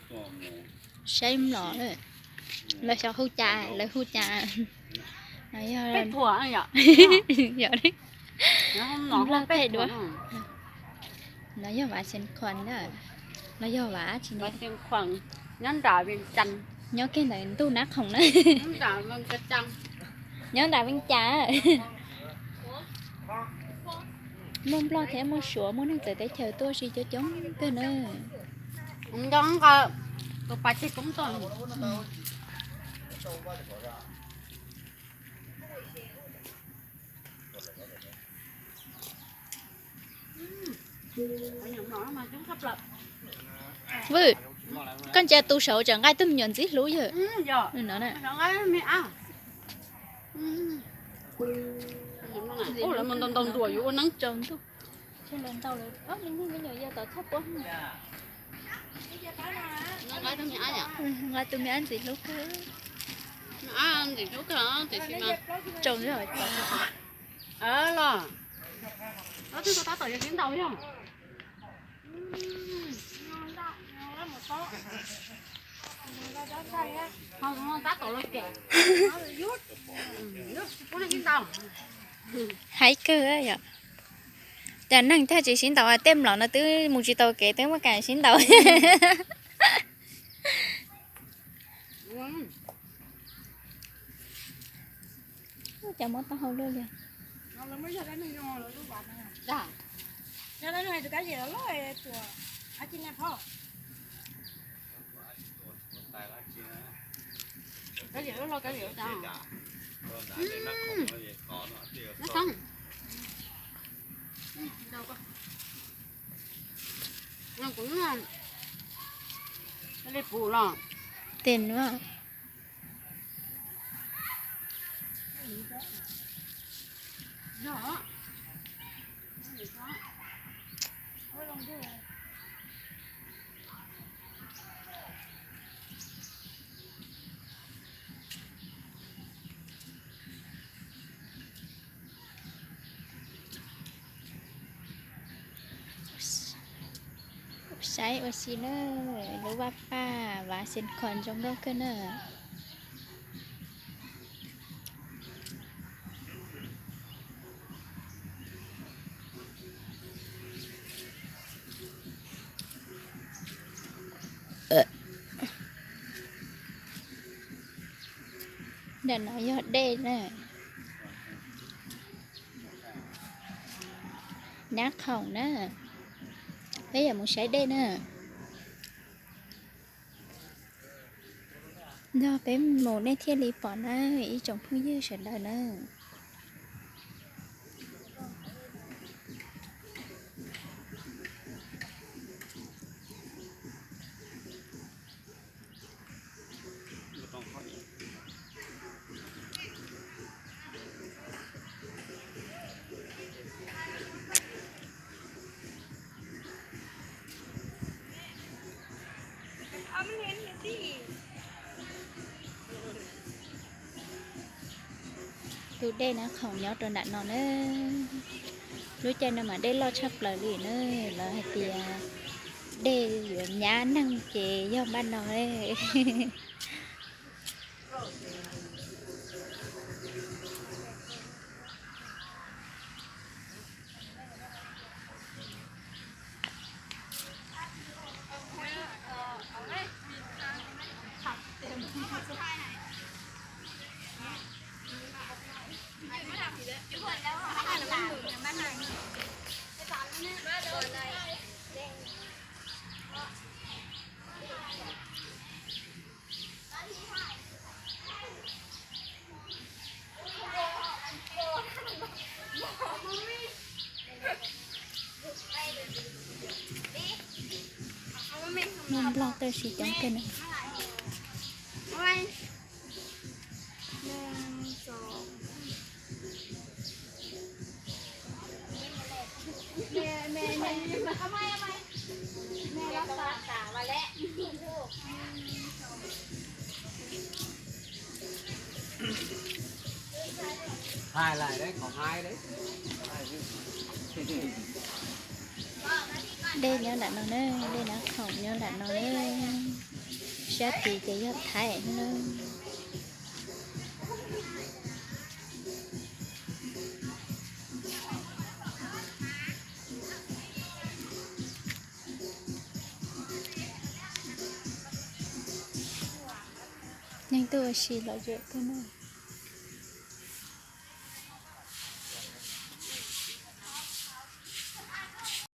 Saib mlom, lawv xyov hu cas, lawv hu cas. Yog, yog, no yog Vaj Xeev Khuam na, no yog Vaj tsis, nyob kiag ntawm ntuj Nab Khoom na. Nyob nram Veej Cas. Muaj Nplog thiab muaj Suav, muaj neeg txawv teb chaws tuaj si coob coob kawg na. Vwm, koj ntsia tus saud tseem nqa ib tug me nyuam ntxim hlub yawg. Ntau ntuj, me nyuam yawg tom txhob puab. Nqa tus me ab ntxim hlub kawg. Tsaus los, tab tom yog sib ntaus yog. Tab tom los cem. Haib kawg yom. Cas neeg thiaj tsis sib ntaus, tej mlom no twb mus tsis tau kev twb muaj kam sib ntaus. Cas muab tau hau luaj li. Tes nuav. Saib ua si na, lub vaj paj Vaj Xeev Khuam zoo nkauj kawg na. Ntawm no yog dej na. Nab Khoom na. Peb yuav mus saib dej na. Nrog peb mus nej thiaj li pom na, ib tsoom phooj ywg sawv daws na. Tus dej Nab Khoom nyob rau nram no na. Lub caij no mas dej loj tshaj plaws li na, lawv hais tias dej yuav nyab neeg ces yog npaum no. Muaj Nplog tuaj si coob kawg na. Hais lais deb, qhov hais deb. Dej nyob nram no na, dej Nab Khoom nyob nram no na. Sab tid ces yog Thaib na. Neeg tuaj ua si lom zem tuaj na.